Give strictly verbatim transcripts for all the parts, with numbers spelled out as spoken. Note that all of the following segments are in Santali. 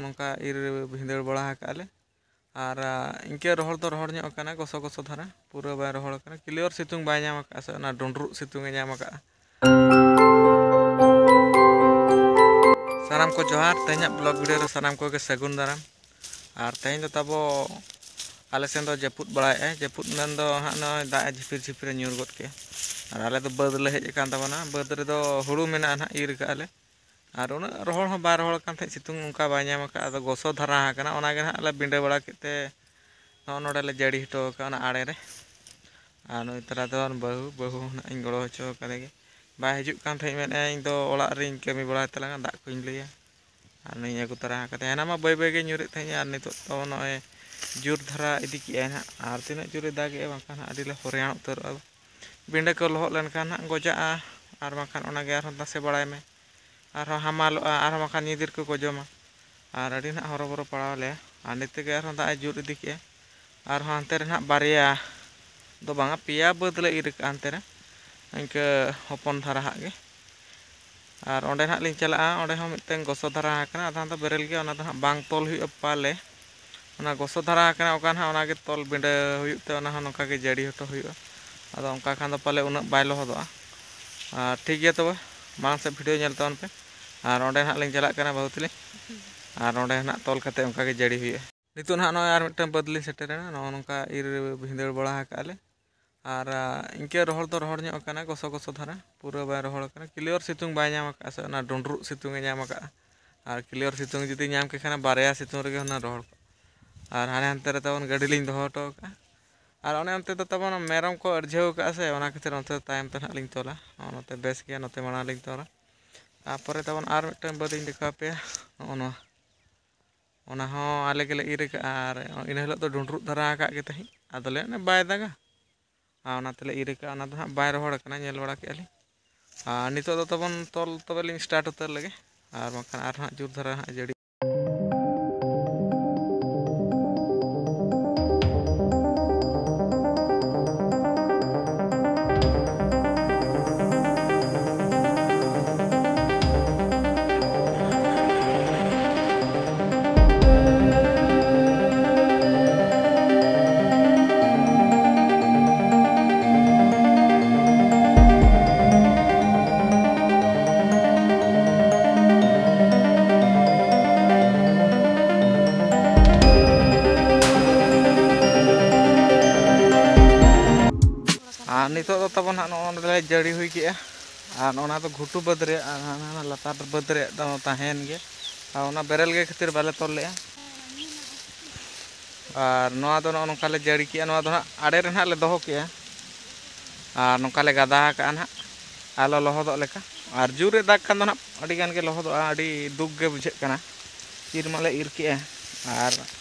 ᱱᱚᱝᱠᱟ ᱤᱨ ᱵᱷᱤᱸᱫᱟᱹᱲ ᱵᱟᱲᱟ ᱟᱠᱟᱫᱼᱟ ᱞᱮ᱾ ᱟᱨ ᱟ, ᱤᱱᱠᱟᱹ ᱨᱚᱦᱚᱲ ᱫᱚ ᱨᱚᱦᱚᱲ ᱧᱚᱜ ᱟᱠᱟᱱᱟ, ᱜᱚᱥᱚ ᱜᱚᱥᱚ ᱫᱷᱟᱨᱟ, ᱯᱩᱨᱟᱹ ᱵᱟᱭ ᱨᱚᱦᱚᱲ ᱟᱠᱟᱱᱟ᱾ ᱠᱞᱤᱭᱟᱨ ᱥᱤᱛᱩᱝ ᱵᱟᱭ ᱧᱟᱢ ᱟᱠᱟᱫᱼᱟ, ᱥᱮ ᱚᱱᱟ ᱰᱩᱸᱰᱨᱩᱜ ᱥᱤᱛᱩᱝ ᱮ ᱧᱟᱢ ᱟᱠᱟᱫᱼᱟ᱾ ᱥᱟᱱᱟᱢ ᱠᱚ ᱡᱚᱦᱟᱨ᱾ ᱛᱮᱦᱮᱧᱟᱜ ᱵᱞᱚᱜ ᱵᱷᱤᱰᱤᱭᱳ ᱨᱮ ᱥᱟᱱᱟᱢ ᱠᱚᱜᱮ ᱥᱟᱹᱜᱩᱱ ᱫᱟᱨᱟᱢ᱾ ᱟᱨ ᱛᱮᱦᱮᱧ ᱫᱚ ᱛᱟᱵᱚ ᱟᱞᱮ ᱥᱮᱱ ᱫᱚ ᱡᱟᱹᱯᱩᱫ ᱵᱟᱲᱟᱭᱮᱫᱼᱟᱭ᱾ ᱡᱟᱹᱯᱩᱫ ᱢᱮᱱ ᱫᱚ ᱦᱟᱸᱜ ᱱᱚᱜᱼᱚᱭ ᱫᱟᱜ ᱮ ᱡᱷᱤᱯᱤᱨ ᱡᱷᱤᱯᱤᱨ ᱮ ᱧᱩᱨ ᱜᱚᱫ ᱠᱮᱜᱼᱟ᱾ ᱟᱨ ᱟᱞᱮ ᱫᱚ ᱵᱟᱹᱫᱽ ᱞᱮ ᱦᱮᱡ ᱟᱠᱟᱱ ᱛᱟᱵᱚᱱᱟ, ᱵᱟᱹᱫᱽ ᱨᱮᱫᱚ ᱦᱩᱲᱩ ᱢᱮᱱᱟᱜᱼᱟ ᱱᱟᱦᱟᱜ, ᱤᱨ ᱠᱟᱜᱼᱟ ᱞᱮ᱾ ᱟᱨ ᱩᱱᱟᱹᱜ ᱨᱚᱦᱚᱲ ᱦᱚᱸ ᱵᱟᱭ ᱨᱚᱦᱚᱲ ᱠᱟᱱ ᱛᱟᱦᱮᱸᱫ, ᱥᱤᱛᱩᱝ ᱚᱱᱠᱟ ᱵᱟᱭ ᱧᱟᱢ ᱟᱠᱟᱫ᱾ ᱟᱫᱚ ᱜᱚᱥᱚ ᱫᱷᱟᱨᱟ ᱟᱠᱟᱱᱟ, ᱚᱱᱟᱜᱮ ᱱᱟᱦᱟᱜ ᱞᱮ ᱵᱤᱸᱰᱟᱹ ᱵᱟᱲᱟ ᱠᱮᱫ ᱛᱮ ᱱᱚᱜᱼᱚ ᱱᱚᱰᱮ ᱞᱮ ᱡᱟᱹᱲᱤ ᱦᱚᱴᱚ ᱟᱠᱟᱫ ᱚᱱᱟ ᱟᱲᱮ ᱨᱮ᱾ ᱟᱨ ᱱᱩᱭ ᱛᱟᱨᱟ ᱫᱚ ᱵᱟᱹᱦᱩ, ᱵᱟᱹᱦᱩ ᱦᱚᱸ ᱱᱟᱦᱟᱜ ᱤᱧ ᱜᱚᱲᱚ ᱦᱚᱪᱚ ᱟᱠᱟᱫᱮ ᱜᱮ᱾ ᱵᱟᱭ ᱦᱤᱡᱩᱜ ᱠᱟᱱ ᱛᱟᱦᱮᱸᱫ, ᱢᱮᱱᱮᱫᱼᱟ, "ᱤᱧ ᱫᱚ ᱚᱲᱟᱜ ᱨᱤᱧ ᱠᱟᱹᱢᱤ ᱵᱟᱲᱟᱭ ᱛᱟᱞᱟᱝᱟ, ᱫᱟᱜ ᱠᱚᱧ ᱞᱟᱹᱭᱟ", ᱟᱨ ᱱᱩᱭ ᱟᱹᱜᱩ ᱛᱟᱨᱟ ᱟᱠᱟᱫᱮᱭᱟ᱾ ᱦᱟᱱᱟ ᱢᱟ ᱵᱟᱹᱭ ᱵᱟᱹᱭ ᱜᱮ ᱧᱩᱨᱮᱫ ᱛᱟᱦᱮᱸᱫ, ᱟᱨ ᱱᱤᱛᱚᱜ ᱫᱚ ᱱᱚᱜᱼᱚᱭ ᱡᱳᱨ ᱫᱷᱟᱨᱟ ᱤᱫᱤ ᱠᱮᱜᱼᱟᱭ ᱱᱟᱦᱟᱜ᱾ ᱟᱨ ᱛᱤᱱᱟᱹᱜ ᱡᱳᱨᱮ ᱫᱟᱜᱮᱜᱼᱟ, ᱵᱟᱝᱠᱷᱟᱱ ᱦᱟᱸᱜ ᱟᱹᱰᱤ ᱞᱮ ᱦᱚᱨᱭᱟᱱ ᱩᱛᱟᱹᱨᱚᱜᱼᱟ᱾ ᱵᱤᱸᱰᱟᱹ ᱠᱚ ᱞᱚᱦᱚᱫ ᱞᱮᱱᱠᱷᱟᱱ ᱦᱟᱸᱜ ᱜᱚᱡᱟᱜᱼᱟ, ᱟᱨ ᱵᱟᱝᱠᱷᱟᱱ ᱚᱱᱟᱜᱮ ᱟᱨᱦᱚᱸ ᱛᱟᱥᱮ ᱵᱟᱲᱟᱭ ᱢᱮ, ᱟᱨᱦᱚᱸ ᱦᱟᱢᱟᱞᱚᱜᱼᱟ, ᱟᱨᱦᱚᱸ ᱵᱟᱝᱠᱷᱟᱱ ᱧᱤᱫᱤᱨ ᱠᱚᱠᱚ ᱡᱚᱢᱟ᱾ ᱟᱨ ᱟᱹᱰᱤ ᱱᱟᱦᱟᱜ ᱦᱚᱨᱚᱵᱚᱨᱚ ᱯᱟᱲᱟᱣ ᱞᱮᱭᱟ᱾ ᱟᱨ ᱱᱤᱛ ᱛᱮᱜᱮ ᱟᱨᱦᱚᱸ ᱫᱟᱜ ᱮ ᱡᱳᱨ ᱤᱫᱤ ᱠᱮᱜᱼᱟ᱾ ᱟᱨᱦᱚᱸ ᱦᱟᱱᱛᱮ ᱨᱮ ᱱᱟᱦᱟᱜ ᱵᱟᱨᱭᱟ ᱫᱚ ᱵᱟᱝᱟ, ᱯᱮᱭᱟ ᱵᱟᱹᱫᱽ ᱞᱮ ᱤᱨ ᱠᱟᱜᱼᱟ ᱦᱟᱱᱛᱮ ᱨᱮ, ᱤᱱᱠᱟᱹ ᱦᱚᱯᱚᱱ ᱫᱷᱟᱨᱟ ᱦᱟᱜ ᱜᱮ᱾ ᱟᱨ ᱚᱸᱰᱮ ᱱᱟᱦᱟᱜ ᱞᱤᱧ ᱪᱟᱞᱟᱜᱼᱟ, ᱚᱸᱰᱮ ᱦᱚᱸ ᱢᱤᱫᱴᱟᱝ ᱜᱚᱥᱚ ᱫᱷᱟᱨᱟ ᱟᱠᱟᱱᱟ, ᱟᱫᱷᱟᱱ ᱫᱚ ᱵᱮᱨᱮᱞ ᱜᱮᱭᱟ, ᱚᱱᱟ ᱫᱚ ᱦᱟᱸᱜ ᱵᱟᱝ ᱛᱚᱞ ᱦᱩᱭᱩᱜᱼᱟ ᱯᱟᱞᱮ᱾ ᱚᱱᱟ ᱜᱚᱥᱚ ᱫᱷᱟᱨᱟ ᱟᱠᱟᱱᱟ ᱚᱠᱟ ᱱᱟᱦᱟᱜ, ᱚᱱᱟᱜᱮ ᱛᱚᱞ ᱵᱤᱸᱰᱟᱹ ᱦᱩᱭᱩᱜ ᱛᱮ, ᱚᱱᱟ ᱦᱚᱸ ᱱᱚᱝᱠᱟ ᱜᱮ ᱡᱟᱹᱲᱤ ᱦᱚᱴᱚ ᱦᱩᱭᱩᱜᱼᱟ᱾ ᱟᱫᱚ ᱚᱱᱠᱟ ᱠᱷᱟᱱ ᱫᱚ ᱯᱟᱞᱮ ᱩᱱᱟᱹᱜ ᱵᱟᱭ ᱞᱚᱦᱚᱫᱚᱜᱼᱟ᱾ ᱟᱨ ᱴᱷᱤᱠ ᱜᱮᱭᱟ, ᱛᱚᱵᱮ ᱢᱟᱲᱟᱝ ᱥᱮᱫ ᱵᱷᱤᱰᱤᱭᱳ ᱧᱮᱞ ᱛᱟᱵᱚᱱ ᱯᱮ᱾ ᱟᱨ ᱚᱸᱰᱮ ᱱᱟᱦᱟᱜ ᱞᱤᱧ ᱪᱟᱞᱟᱜ ᱠᱟᱱᱟ ᱵᱟᱹᱦᱩ ᱛᱟᱹᱞᱤᱧ, ᱟᱨ ᱚᱸᱰᱮ ᱱᱟᱦᱟᱜ ᱛᱚᱞ ᱠᱟᱛᱮ ᱚᱱᱠᱟ ᱜᱮ ᱡᱟᱹᱲᱤ ᱦᱩᱭᱩᱜᱼᱟ᱾ ᱱᱤᱛᱚᱜ ᱱᱟᱦᱟᱜ ᱱᱚᱜᱼᱚᱭ ᱟᱨ ᱢᱤᱫᱴᱟᱝ ᱵᱟᱹᱫᱽ ᱞᱤᱧ ᱥᱮᱴᱮᱨᱮᱱᱟ᱾ ᱱᱚᱜᱼᱚ ᱱᱚᱝᱠᱟ ᱤᱨ ᱵᱷᱤᱸᱫᱟᱹᱲ ᱵᱟᱲᱟ ᱟᱠᱟᱫᱼᱟ ᱞᱮ᱾ ᱟᱨ ᱟ, ᱤᱱᱠᱟᱹ ᱨᱚᱦᱚᱲ ᱫᱚ ᱨᱚᱦᱚᱲ ᱧᱚᱜ ᱟᱠᱟᱱᱟ, ᱜᱚᱥᱚ ᱜᱚᱥᱚ ᱫᱷᱟᱨᱟ, ᱯᱩᱨᱟᱹ ᱵᱟᱭ ᱨᱚᱦᱚᱲ ᱟᱠᱟᱱᱟ᱾ ᱠᱞᱤᱭᱟᱨ ᱥᱤᱛᱩᱝ ᱵᱟᱭ ᱧᱟᱢ ᱟᱠᱟᱫᱼᱟ, ᱥᱮ ᱚᱱᱟ ᱰᱩᱸᱰᱨᱩᱜ ᱥᱤᱛᱩᱝ ᱮ ᱧᱟᱢ ᱟᱠᱟᱫᱼᱟ᱾ ᱟᱨ ᱠᱞᱤᱭᱟᱨ ᱥᱤᱛᱩᱝ ᱡᱩᱫᱤ ᱧᱟᱢ ᱠᱮ ᱠᱷᱟᱱ, ᱵᱟᱨᱭᱟ ᱥᱤᱛᱩᱝ ᱨᱮᱜᱮ ᱦᱩᱱᱟᱹᱝ ᱨᱚᱦᱚᱲ ᱠᱚᱜᱼᱟ᱾ ᱟᱨ ᱦᱟᱱᱮ ᱦᱟᱱᱛᱮ ᱨᱮ ᱛᱟᱵᱚᱱ ᱜᱟᱹᱰᱤ ᱞᱤᱧ ᱫᱚᱦᱚ ᱦᱚᱴᱚ ᱟᱠᱟᱫᱼᱟ᱾ ᱟᱨ ᱚᱱᱮ ᱚᱱᱛᱮ ᱫᱚ ᱛᱟᱵᱚᱱ ᱢᱮᱨᱚᱢ ᱠᱚ ᱟᱹᱲᱡᱷᱟᱹᱣ ᱟᱠᱟᱫᱼᱟ ᱥᱮ, ᱚᱱᱟ ᱠᱷᱟᱹᱛᱤᱨ ᱚᱱᱛᱮ ᱫᱚ ᱛᱟᱭᱚᱢ ᱛᱮ ᱱᱟᱦᱟᱜ ᱞᱤᱧ ᱛᱚᱞᱟ᱾ ᱱᱚᱜᱼᱚ ᱱᱚᱛᱮ ᱵᱮᱥ ᱜᱮᱭᱟ, ᱱᱚᱛᱮ ᱢᱟᱲᱟᱝ ᱞᱤᱧ ᱛᱚᱞᱟ᱾ ᱛᱟᱨᱯᱚᱨᱮ ᱛᱟᱵᱚᱱ ᱟᱨ ᱢᱤᱫᱴᱟᱝ ᱵᱟᱹᱫᱽ ᱤᱧ ᱫᱮᱠᱷᱟᱣ ᱟᱯᱮᱭᱟ, ᱱᱚᱜᱼᱚ ᱱᱚᱣᱟ᱾ ᱚᱱᱟ ᱦᱚᱸ ᱟᱞᱮ ᱜᱮᱞᱮ ᱤᱨ ᱟᱠᱟᱫᱼᱟ, ᱟᱨ ᱤᱱᱟᱹ ᱦᱤᱞᱳᱜ ᱫᱚ ᱰᱩᱸᱰᱨᱩᱜ ᱫᱷᱟᱨᱟ ᱟᱠᱟᱫ ᱜᱮ ᱛᱟᱦᱮᱸᱫ, ᱟᱫᱚᱞᱮ ᱚᱱᱮ ᱵᱟᱭ ᱫᱟᱜᱟ, ᱟᱨ ᱚᱱᱟ ᱛᱮᱞᱮ ᱤᱨ ᱟᱠᱟᱫᱼᱟ᱾ ᱚᱱᱟ ᱫᱚ ᱦᱟᱸᱜ ᱵᱟᱭ ᱨᱚᱦᱚᱲ ᱟᱠᱟᱱᱟ, ᱧᱮᱞ ᱵᱟᱲᱟ ᱠᱮᱫᱼᱟ ᱞᱤᱧ᱾ ᱟᱨ ᱱᱤᱛᱚᱜ ᱫᱚ ᱛᱟᱵᱚᱱ ᱛᱚᱞ ᱛᱚᱵᱮ ᱞᱤᱧ ᱥᱴᱟᱨᱴ ᱩᱛᱟᱹᱨ ᱞᱮᱜᱮ, ᱟᱨ ᱵᱟᱝᱠᱷᱟᱱ ᱟᱨᱦᱚᱸ ᱦᱟᱸᱜ ᱡᱳᱨ ᱫᱷᱟᱨᱟ ᱦᱟᱸᱜ ᱡᱟᱹᱲᱤ᱾ ᱱᱤᱛᱚᱜ ᱫᱚ ᱛᱟᱵᱚᱱ ᱦᱟᱸᱜ ᱱᱚᱜᱼᱚ ᱱᱚᱸᱰᱮ ᱞᱮ ᱡᱟᱹᱲᱤ ᱦᱩᱭ ᱠᱮᱜᱼᱟ, ᱟᱨ ᱚᱱᱟ ᱫᱚ ᱜᱷᱩᱴᱩ ᱵᱟᱹᱫᱽ ᱨᱮ, ᱟᱨ ᱦᱟᱱᱟ ᱞᱟᱛᱟᱨ ᱵᱟᱹᱫᱽ ᱨᱮ ᱫᱚ ᱛᱟᱦᱮᱸᱭᱮᱱ ᱜᱮ, ᱟᱨ ᱚᱱᱟ ᱵᱮᱨᱮᱞ ᱜᱮ ᱠᱷᱟᱹᱛᱤᱨ ᱵᱟᱞᱮ ᱛᱚᱞ ᱞᱮᱜᱼᱟ᱾ ᱟᱨ ᱱᱚᱣᱟ ᱫᱚ ᱱᱚᱜᱼᱚ ᱱᱚᱝᱠᱟ ᱞᱮ ᱡᱟᱹᱲᱤ ᱠᱮᱜᱼᱟ, ᱱᱚᱣᱟ ᱫᱚ ᱦᱟᱸᱜ ᱟᱲᱮ ᱨᱮ ᱱᱟᱦᱟᱜ ᱞᱮ ᱫᱚᱦᱚ ᱠᱮᱜᱼᱟ, ᱟᱨ ᱱᱚᱝᱠᱟ ᱞᱮ ᱜᱟᱫᱟ ᱟᱠᱟᱜᱼᱟ ᱱᱟᱦᱟᱜ, ᱟᱞᱚ ᱞᱚᱦᱚᱫᱚᱜ ᱞᱮᱠᱟ᱾ ᱟᱨ ᱡᱳᱨ ᱨᱮ ᱫᱟᱜᱽ ᱠᱷᱟᱱ ᱫᱚ ᱱᱟᱦᱟᱜ ᱟᱹᱰᱤ ᱜᱟᱱ ᱜᱮ ᱞᱚᱦᱚᱫᱚᱜᱼᱟ, ᱟᱹᱰᱤ ᱫᱩᱠ ᱜᱮ ᱵᱩᱡᱷᱟᱹᱜ ᱠᱟᱱᱟ᱾ ᱤᱨ ᱢᱟᱞᱮ ᱤᱨ ᱠᱮᱜᱼᱟ, ᱟᱨ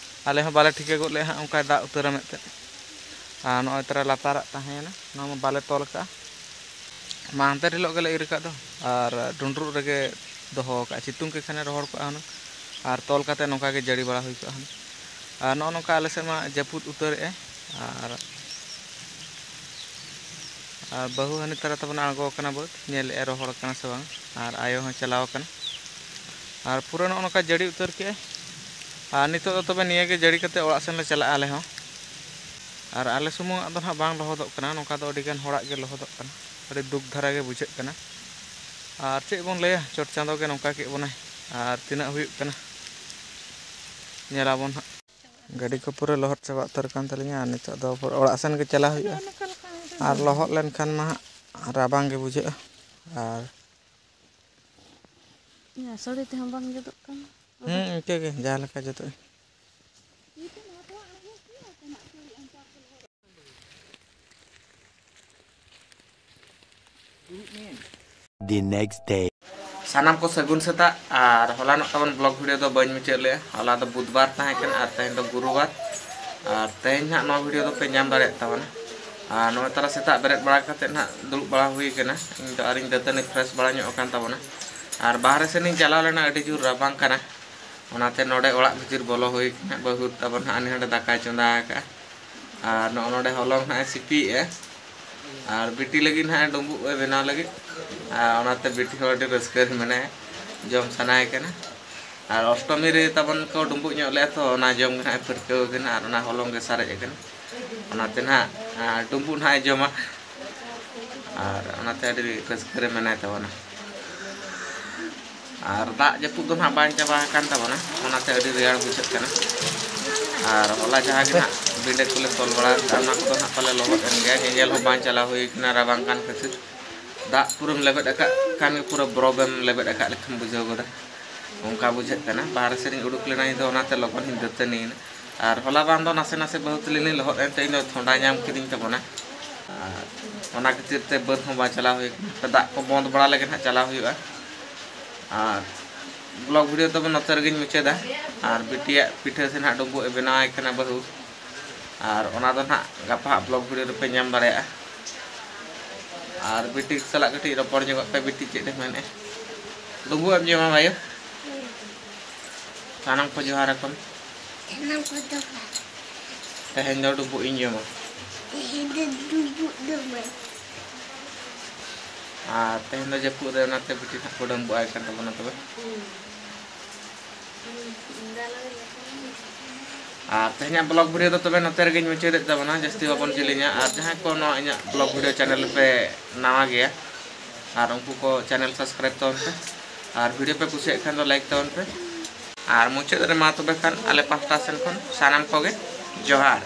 ᱟᱞᱮ ᱦᱚᱸ ᱵᱟᱞᱮ ᱴᱷᱤᱠᱟᱹ ᱜᱚᱫ ᱞᱮᱜᱼᱟ ᱦᱟᱸᱜ ᱚᱱᱠᱟᱭ ᱫᱟᱜ ᱩᱛᱟᱹᱨᱟ ᱢᱮᱱᱛᱮ᱾ ᱟᱨ ᱱᱚᱜᱼᱚᱭ ᱛᱟᱨᱟ ᱞᱟᱛᱟᱨᱟᱜ ᱛᱟᱦᱮᱸᱭᱮᱱᱟ, ᱱᱚᱣᱟ ᱢᱟ ᱵᱟᱞᱮ ᱛᱚᱞ ᱠᱟᱜᱼᱟ᱾ ᱢᱟᱦᱫᱮᱨ ᱦᱤᱞᱳᱜ ᱜᱮᱞᱮ ᱤᱨ ᱟᱠᱟᱫ ᱫᱚ, ᱟᱨ ᱰᱩᱸᱰᱨᱩᱜ ᱨᱮᱜᱮ ᱫᱚᱦᱚ ᱟᱠᱟᱫᱼᱟ᱾ ᱥᱤᱛᱩᱝ ᱠᱮᱫ ᱠᱷᱟᱱᱮ ᱨᱚᱦᱚᱲ ᱠᱚᱜᱼᱟ ᱦᱩᱱᱟᱹᱝ, ᱟᱨ ᱛᱚᱞ ᱠᱟᱛᱮ ᱱᱚᱝᱠᱟ ᱜᱮ ᱡᱟᱹᱲᱤ ᱵᱟᱲᱟ ᱦᱩᱭ ᱠᱚᱜᱼᱟ ᱦᱩᱱᱟᱹᱝ᱾ ᱟᱨ ᱱᱚᱜᱼᱚ ᱱᱚᱝᱠᱟ ᱟᱞᱮ ᱥᱮᱫ ᱢᱟ ᱡᱟᱹᱯᱩᱫ ᱩᱛᱟᱹᱨᱮᱜᱼᱟᱭ, ᱟᱨ ᱟᱨ ᱵᱟᱹᱦᱩ ᱦᱟᱹᱱᱤ ᱛᱟᱨᱟ ᱛᱟᱵᱚᱱ ᱟᱬᱜᱚ ᱟᱠᱟᱱᱟ ᱵᱟᱹᱫᱽ, ᱧᱮᱞᱮᱜᱼᱟᱭ ᱨᱚᱦᱚᱲ ᱠᱟᱱᱟ ᱥᱮ ᱵᱟᱝ, ᱟᱨ ᱟᱭᱳ ᱦᱚᱸ ᱪᱟᱞᱟᱣ ᱟᱠᱟᱱᱟ᱾ ᱟᱨ ᱯᱩᱨᱟᱹ ᱱᱚᱜᱼᱚ ᱱᱚᱝᱠᱟ ᱡᱟᱹᱲᱤ ᱩᱛᱟᱹᱨ ᱠᱮᱜᱼᱟᱭ᱾ ᱟᱨ ᱱᱤᱛᱚᱜ ᱫᱚ ᱛᱚᱵᱮ ᱱᱤᱭᱟᱹ ᱜᱮ ᱡᱟᱹᱲᱤ ᱠᱟᱛᱮ ᱚᱲᱟᱜ ᱥᱮᱱ ᱞᱮ ᱪᱟᱞᱟᱜᱼᱟ ᱟᱞᱮ ᱦᱚᱸ᱾ ᱟᱨ ᱟᱞᱮ ᱥᱩᱢᱩᱝ ᱟᱜ ᱫᱚ ᱱᱟᱦᱟᱜ ᱵᱟᱝ ᱞᱚᱦᱚᱫᱚᱜ ᱠᱟᱱᱟ, ᱱᱚᱝᱠᱟ ᱫᱚ ᱟᱹᱰᱤ ᱜᱟᱱ ᱦᱚᱲᱟᱜ ᱜᱮ ᱞᱚᱦᱚᱫᱚᱜ ᱠᱟᱱᱟ᱾ ᱟᱹᱰᱤ ᱫᱩᱠ ᱫᱷᱟᱨᱟ ᱜᱮ ᱵᱩᱡᱷᱟᱹᱜ ᱠᱟᱱᱟ᱾ ᱟᱨ ᱪᱮᱫ ᱵᱚᱱ ᱞᱟᱹᱭᱟ, ᱪᱚᱴ ᱪᱟᱸᱫᱳ ᱜᱮ ᱱᱚᱝᱠᱟ ᱠᱮᱫ ᱵᱚᱱᱟᱭ᱾ ᱟᱨ ᱛᱤᱱᱟᱹᱜ ᱦᱩᱭᱩᱜ ᱠᱟᱱᱟ, ᱧᱮᱞᱟᱵᱚᱱ ᱦᱟᱸᱜ᱾ ᱜᱟᱹᱰᱤ ᱠᱚ ᱯᱩᱨᱟᱹ ᱞᱚᱦᱚᱫ ᱪᱟᱵᱟ ᱩᱛᱟᱹᱨ ᱠᱟᱱ ᱛᱟᱹᱞᱤᱧᱟ, ᱟᱨ ᱱᱤᱛᱚᱜ ᱫᱚ ᱚᱲᱟᱜ ᱥᱮᱱ ᱜᱮ ᱪᱟᱞᱟᱜ ᱦᱩᱭᱩᱜᱼᱟ᱾ ᱟᱨ ᱞᱚᱦᱚᱫ ᱞᱮᱱᱠᱷᱟᱱ ᱢᱟ ᱦᱟᱸᱜ ᱨᱟᱵᱟᱝ ᱜᱮ ᱵᱩᱡᱷᱟᱹᱜᱼᱟ᱾ ᱟᱨ ᱤᱧᱟᱹᱜ ᱥᱟᱹᱲᱤ ᱛᱮᱦᱚᱸ ᱵᱟᱝ ᱡᱩᱛᱩᱜ ᱠᱟᱱᱟ᱾ ᱦᱮᱸ, ᱤᱱᱠᱟᱹ ᱜᱮ, ᱡᱟᱦᱟᱸ ᱞᱮᱠᱟ ᱡᱩᱛᱩᱜᱼᱟ᱾ The next day. ᱥᱟᱱᱟᱢ ᱠᱚ ᱥᱟᱹᱜᱩᱱ ᱥᱮᱛᱟᱜ᱾ ᱟᱨ ᱦᱚᱞᱟᱱᱚᱜ ᱛᱟᱵᱚᱱ vlog video ᱫᱚ ᱵᱟᱹᱧ ᱢᱩᱪᱟᱹᱫ ᱞᱮᱜᱼᱟ᱾ ᱦᱚᱞᱟ ᱫᱚ ᱵᱩᱫᱷᱵᱟᱨ ᱛᱟᱦᱮᱸ ᱠᱟᱱᱟ ᱟᱨ ᱛᱮᱦᱮᱧ ᱫᱚ ᱜᱩᱨᱩᱵᱟᱨ᱾ ᱟᱨ ᱛᱮᱦᱮᱧ ᱱᱟᱦᱟᱜ ᱱᱚᱣᱟ video ᱫᱚᱯᱮ ᱧᱟᱢ ᱫᱟᱲᱮᱭᱟᱜ ᱛᱟᱵᱚᱱᱟ᱾ ᱟᱨ ᱱᱚᱜᱼᱚᱭ ᱛᱟᱨᱟ ᱥᱮᱛᱟᱜ ᱵᱮᱨᱮᱫ ᱵᱟᱲᱟ ᱠᱟᱛᱮᱫ ᱱᱟᱦᱟᱜ ᱫᱩᱲᱩᱵ ᱵᱟᱲᱟ ᱦᱩᱭ ᱠᱟᱱᱟ᱾ ᱤᱧ ᱫᱚ ᱟᱨᱤᱧ ᱫᱟᱹᱛᱟᱹᱱᱤ fresh ᱵᱟᱲᱟ ᱧᱚᱜ ᱟᱠᱟᱱ ᱛᱟᱵᱚᱱᱟ᱾ ᱟᱨ ᱵᱟᱦᱨᱮ ᱥᱮᱱᱤᱧ ᱪᱟᱞᱟᱣ ᱞᱮᱱᱟ, ᱟᱹᱰᱤ ᱡᱳᱨ ᱨᱟᱵᱟᱝ ᱠᱟᱱᱟ, ᱚᱱᱟᱛᱮ ᱱᱚᱰᱮ ᱚᱲᱟᱜ ᱵᱷᱤᱛᱤᱨ ᱵᱚᱞᱚ ᱦᱩᱭ ᱠᱟᱱᱟ᱾ ᱵᱟᱹᱦᱩ ᱛᱟᱵᱚᱱ ᱱᱟᱦᱟᱜ ᱱᱤ ᱦᱟᱸᱰᱮ ᱫᱟᱠᱟᱭ ᱪᱚᱸᱫᱟ ᱟᱠᱟᱫᱼᱟ᱾ ᱟᱨ ᱱᱚᱜᱼᱚ ᱱᱚᱰᱮ ᱦᱚᱞᱚᱝ ᱱᱟᱦᱟᱜ ᱮ ᱥᱤᱯᱤᱭᱮᱫᱼᱟ᱾ ᱟᱨ ᱵᱤᱴᱤ ᱞᱟᱹᱜᱤᱫ ᱱᱟᱦᱟᱜ ᱰᱩᱸᱵᱩᱜ ᱮ ᱵᱮᱱᱟᱣ ᱞᱟᱹᱜᱤᱫ᱾ ᱟᱨ ᱚᱱᱟᱛᱮ ᱵᱤᱴᱤ ᱦᱚᱸ ᱟᱹᱰᱤ ᱨᱟᱹᱥᱠᱟᱹ ᱨᱮ ᱢᱮᱱᱟᱭᱟ, ᱡᱚᱢ ᱥᱟᱱᱟᱭᱮ ᱠᱟᱱᱟ᱾ ᱟᱨ ᱚᱥᱴᱚᱢᱤ ᱨᱮ ᱛᱟᱵᱚᱱ ᱠᱚ ᱰᱩᱸᱵᱩᱜ ᱧᱚᱜ ᱞᱮᱜᱼᱟ ᱛᱚ, ᱚᱱᱟ ᱡᱚᱢ ᱜᱮ ᱱᱟᱦᱟᱜ ᱮ ᱯᱟᱹᱨᱠᱟᱹᱣ ᱟᱠᱟᱱᱟ ᱟᱨ ᱚᱱᱟ ᱦᱚᱞᱚᱝ ᱜᱮ ᱥᱟᱨᱮᱡ ᱟᱠᱟᱱᱟ᱾ ᱚᱱᱟᱛᱮ ᱱᱟᱦᱟᱜ, ᱟᱨ, ᱰᱩᱸᱵᱩᱜ ᱱᱟᱦᱟᱜ ᱮ ᱡᱚᱢᱟ᱾ ᱟᱨ ᱚᱱᱟᱛᱮ ᱟᱹᱰᱤ ᱨᱟᱹᱥᱠᱟᱹ ᱨᱮ ᱢᱮᱱᱟᱭ ᱛᱟᱵᱚᱱᱟ᱾ ᱟᱨ ᱫᱟᱜ ᱡᱟᱹᱯᱩᱫ ᱫᱚ ᱱᱟᱦᱟᱜ ᱵᱟᱝ ᱪᱟᱵᱟ ᱟᱠᱟᱱ ᱛᱟᱵᱚᱱᱟ, ᱚᱱᱟᱛᱮ ᱟᱹᱰᱤ ᱨᱮᱭᱟᱲ ᱵᱩᱡᱷᱟᱹᱜ ᱠᱟᱱᱟ᱾ ᱟᱨ ᱦᱚᱞᱟ ᱡᱟᱦᱟᱸ ᱜᱮ ᱱᱟᱦᱟᱜ ᱯᱤᱸᱰᱟᱹ ᱠᱚᱞᱮ ᱛᱚᱞ ᱵᱟᱲᱟ ᱟᱠᱟᱫᱼᱟ, ᱚᱱᱟ ᱠᱚᱫᱚ ᱱᱟᱦᱟᱜ ᱯᱟᱞᱮ ᱞᱚᱦᱚᱫ ᱮᱱ ᱜᱮᱭᱟ᱾ ᱧᱮᱧᱮᱞ ᱦᱚᱸ ᱵᱟᱝ ᱪᱟᱞᱟᱣ ᱦᱩᱭ ᱠᱟᱱᱟ, ᱨᱟᱵᱟᱝ ᱠᱟᱱ ᱠᱷᱟᱹᱛᱤᱨ᱾ ᱫᱟᱜ ᱯᱩᱨᱟᱹᱢ ᱞᱮᱵᱮᱫ ᱟᱠᱟᱫ ᱠᱷᱟᱱ ᱜᱮ ᱯᱩᱨᱟᱹ ᱵᱚᱨᱚᱯᱷ ᱮᱢ ᱞᱮᱵᱮᱫ ᱟᱠᱟᱫ ᱞᱮᱠᱟᱢ ᱵᱩᱡᱷᱟᱹᱣ ᱜᱚᱫᱟ, ᱚᱱᱠᱟ ᱵᱩᱡᱷᱟᱹᱜ ᱠᱟᱱᱟ᱾ ᱵᱟᱦᱨᱮ ᱥᱮᱫ ᱤᱧ ᱩᱰᱩᱠ ᱞᱮᱱᱟ, ᱤᱧ ᱫᱚ ᱚᱱᱟᱛᱮ ᱞᱚᱜᱚᱱ ᱤᱧ ᱫᱟᱹᱛᱟᱹᱱᱤᱭᱮᱱᱟ᱾ ᱟᱨ ᱦᱚᱞᱟ ᱵᱟᱝ ᱫᱚ ᱱᱟᱥᱮ ᱱᱟᱥᱮ ᱵᱟᱹᱦᱩ ᱛᱟᱹᱞᱤᱧ ᱞᱤᱧ ᱞᱚᱦᱚᱫ ᱮᱱᱛᱮ ᱤᱧ ᱫᱚ ᱛᱷᱚᱱᱰᱟ ᱧᱟᱢ ᱠᱤᱫᱤᱧ ᱛᱟᱵᱚᱱᱟ, ᱟᱨ ᱚᱱᱟ ᱠᱷᱟᱹᱛᱤᱨ ᱛᱮ ᱵᱟᱹᱫᱽ ᱦᱚᱸ ᱵᱟᱝ ᱪᱟᱞᱟᱣ ᱦᱩᱭ ᱠᱟᱱᱟ᱾ ᱫᱟᱜ ᱠᱚ ᱵᱚᱱᱫ ᱵᱟᱲᱟ ᱞᱮᱜᱮ ᱱᱟᱦᱟᱜ ᱪᱟᱞᱟᱣ ᱦᱩᱭᱩᱜᱼᱟ᱾ ᱟᱨ ᱵᱞᱚᱜ ᱵᱷᱤᱰᱤᱭᱳ ᱫᱚ ᱱᱚᱛᱮ ᱨᱮᱜᱮᱧ ᱢᱩᱪᱟᱹᱫᱟ᱾ ᱟᱨ ᱵᱤᱴᱤᱭᱟᱜ ᱯᱤᱴᱷᱟᱹ ᱥᱮ ᱱᱟᱦᱟᱜ ᱰᱩᱸᱵᱩᱜ ᱮ ᱵᱮᱱᱟᱣ ᱟᱭ ᱠᱟᱱᱟ ᱵᱟᱹᱦᱩ, ᱟᱨ ᱚᱱᱟ ᱫᱚ ᱱᱟᱦᱟᱜ ᱜᱟᱯᱟ ᱦᱟᱸᱜ ᱵᱞᱚᱜ ᱵᱷᱤᱰᱤᱭᱳ ᱨᱮᱯᱮ ᱧᱟᱢ ᱫᱟᱲᱮᱭᱟᱜᱼᱟ᱾ ᱟᱨ ᱵᱤᱴᱤ ᱥᱟᱞᱟᱜ ᱠᱟᱹᱴᱤᱡ ᱨᱚᱯᱚᱲ ᱧᱚᱜᱚᱜ ᱯᱮ᱾ ᱵᱤᱴᱤ ᱪᱮᱫ ᱮ ᱢᱮᱱᱮᱫᱼᱟ? ᱰᱩᱸᱵᱩᱜ ᱮᱢ ᱡᱚᱢᱟ ᱵᱟᱭᱳ? ᱥᱟᱱᱟᱢ ᱠᱚ ᱡᱚᱦᱟᱨ ᱟᱠᱚ ᱢᱮ᱾ ᱥᱟᱱᱟᱢ ᱠᱚ ᱡᱚᱦᱟᱨ᱾ ᱛᱮᱦᱮᱧ ᱫᱚ ᱰᱩᱸᱵᱩᱜ ᱤᱧ ᱡᱚᱢᱟ᱾ ᱛᱮᱦᱮᱧ ᱫᱚ ᱰᱩᱸᱵᱩᱜ ᱡᱚᱢᱟ᱾ ᱟᱨ ᱛᱮᱦᱮᱧ ᱫᱚ ᱡᱟᱹᱯᱩᱫ ᱨᱮ, ᱚᱱᱟᱛᱮ ᱵᱤᱴᱤ ᱱᱟᱦᱟᱜ ᱠᱚ ᱰᱟᱹᱢᱵᱩᱜ ᱟᱭ ᱠᱟᱱ ᱛᱟᱵᱚᱱᱟ ᱛᱚᱵᱮ᱾ ᱟᱨ ᱛᱮᱦᱮᱧᱟᱜ ᱵᱞᱚᱜ ᱵᱷᱤᱰᱤᱭᱳ ᱫᱚ ᱛᱚᱵᱮ ᱱᱚᱛᱮ ᱨᱮᱜᱮᱧ ᱢᱩᱪᱟᱹᱫᱮᱫ ᱛᱟᱵᱚᱱᱟ᱾ ᱡᱟᱹᱥᱛᱤ ᱵᱟᱵᱚᱱ ᱡᱮᱞᱮᱧᱟ᱾ ᱟᱨ ᱡᱟᱦᱟᱸᱭ ᱠᱚ ᱱᱚᱣᱟ ᱤᱧᱟᱹᱜ ᱵᱞᱚᱜ ᱵᱷᱤᱰᱤᱭᱳ ᱪᱮᱱᱮᱞ ᱯᱮ ᱱᱟᱣᱟ ᱜᱮᱭᱟ, ᱟᱨ ᱩᱱᱠᱩ ᱠᱚ ᱪᱮᱱᱮᱞ ᱥᱟᱵᱥᱠᱨᱟᱭᱤᱵ ᱛᱟᱵᱚᱱ ᱯᱮ, ᱟᱨ ᱵᱷᱤᱰᱤᱭᱳ ᱯᱮ ᱠᱩᱥᱤᱭᱟᱜ ᱠᱷᱟᱱ ᱫᱚ ᱞᱟᱭᱤᱠ ᱛᱟᱵᱚᱱ ᱯᱮ᱾ ᱟᱨ ᱢᱩᱪᱟᱹᱫ ᱨᱮ ᱢᱟ ᱛᱚᱵᱮ ᱠᱷᱟᱱ ᱟᱞᱮ ᱯᱟᱦᱴᱟ ᱥᱮᱱ ᱠᱷᱚᱱ ᱥᱟᱱᱟᱢ ᱠᱚᱜᱮ ᱡᱚᱦᱟᱨ᱾